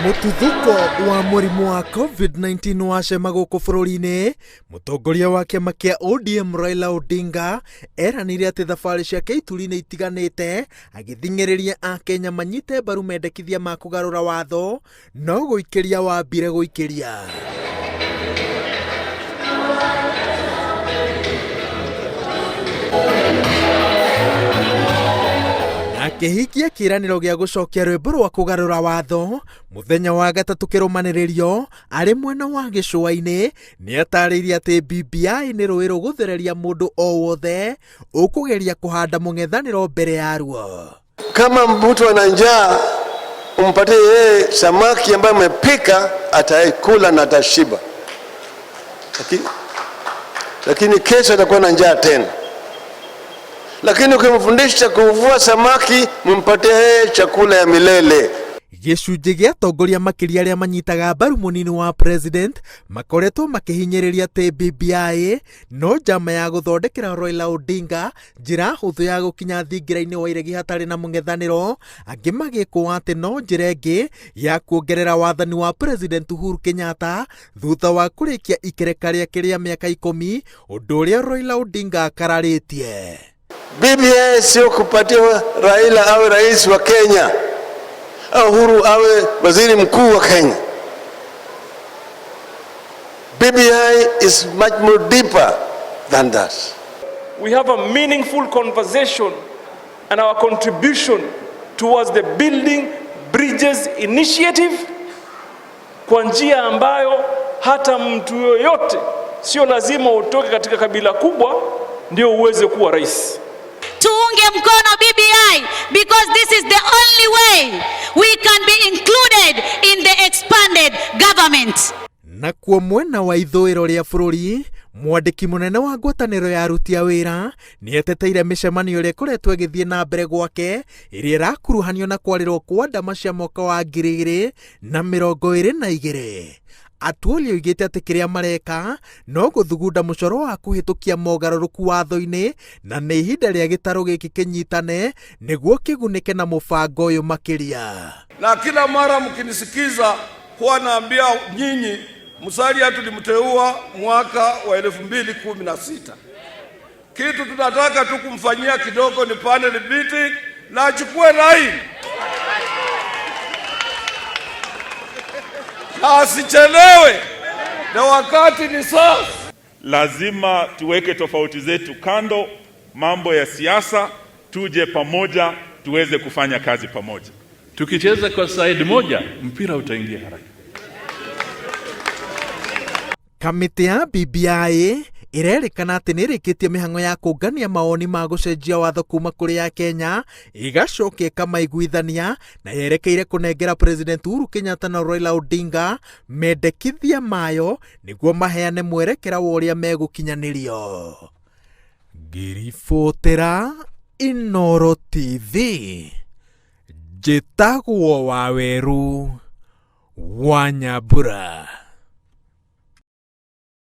Mũtuthũko wa mũrimũ wa COVID-19 wacema gũkũ bũrũri-inĩ, mũtongoria wa kĩama kĩa ODM Raila Odinga eranĩire atĩ thabarĩ ciake ituri-inĩ itiganĩte agĩthing'ĩrĩria Akenya manyite mbaru mendekithia ma kũgarũra watho no gũikĩria wambire gũikĩria. Akĩhingia kĩĩranĩro gĩa gũcokia rwĩmbo rwa kũgarũra watho mũthenya wa gatatũ kĩrũmanĩrĩrio arĩ mwena wa gĩcũa-inĩ, nĩatarĩirie atĩ BBI nĩ rũĩ rũgũthereria mũndũ o wothe ũkũgeria kũhanda mũng'ethanĩro mbere yaruo. Kama mtu ana njaa, umpatie yeye samaki ambaye amepika, ataikula na atashiba, lakini kesho atakuwa na njaa tena. Lakini ukimfundisha kuvua samaki, mpatie yeye chakula ya milele. Gĩcunjĩ gĩa atongoria makĩria arĩa manyitaga mbaru mũnini wa president makoretwo makĩhinyĩrĩria atĩ BBI no njama ya gũthondekera Raila Odinga njĩra hũthũ ya gũkinya thingira-inĩ wa iregi hatarĩ na mũng'ethanĩro, angĩ magĩkũa atĩ no njĩra ĩngĩ ya kuongerera wathani wa President Uhuru Kenyatta thutha wa kũrĩkia ikereka rĩake rĩa mĩaka 10, ũndũ ũrĩa Raila Odinga akararĩtie. BBI sio kupatia Raila awe rais wa Kenya au Uhuru awe waziri mkuu wa Kenya. BBI is much more deeper than that. We have a meaningful conversation and our contribution towards the Building Bridges Initiative kwa njia ambayo hata mtu yoyote, sio lazima utoke katika kabila kubwa ndio uweze kuwa rais. Tuunge mkono BBI because this is the only way we can be included in the expanded government. Nakuo mwena wa ithũĩro rĩa bũrũri, mwandĩki mũnene wa ngwatanĩro ya aruti a wĩra nĩeteteire mĩcemanio ĩrĩa ĩkoretwo ĩgĩthiĩ na mbere gwake ĩrĩa ĩrakuruhanio na kwarĩrwo kwa ndama cia mwaka wa 2022. Atwoli oigĩte atĩ kĩrĩa mareka no gũthugunda mũcoro wa kũhĩtũkia mogarũrũku watho-inĩ na nĩ ihinda rĩa gĩtarũ gĩkĩ kĩnyitane nĩguo kĩgunĩke na mũbango ũyũ makĩria. Na kila mara mkinisikiza huwa naambia nyinyi Musalia tulimteua mwaka wa 2016. Kitu tunataka tu kumfanyia kidogo ni panel beating na achukue line. Na asichelewe, na wakati ni sasa. Lazima tuweke tofauti zetu kando, mambo ya siasa, tuje pamoja tuweze kufanya kazi pamoja. Tukicheza kwa side moja, mpira utaingia haraka. Kamĩtĩ ya BBI ĩrerĩkana atĩ nĩrĩkĩtie mĩhang'o ya kũngania mawoni ma gũcenjia watho kuma kũrĩ Akenya, ĩgacoka ĩkamaiguithania na yerekeire kũnengera President Uhuru Kenyatta na Raila Odinga mendekithia mayo nĩguo maheane mwerekera wa ũrĩa megũkinyanĩrio. Ngĩribotera Inooro TV, njĩtagwo Waweru wa Nyambura.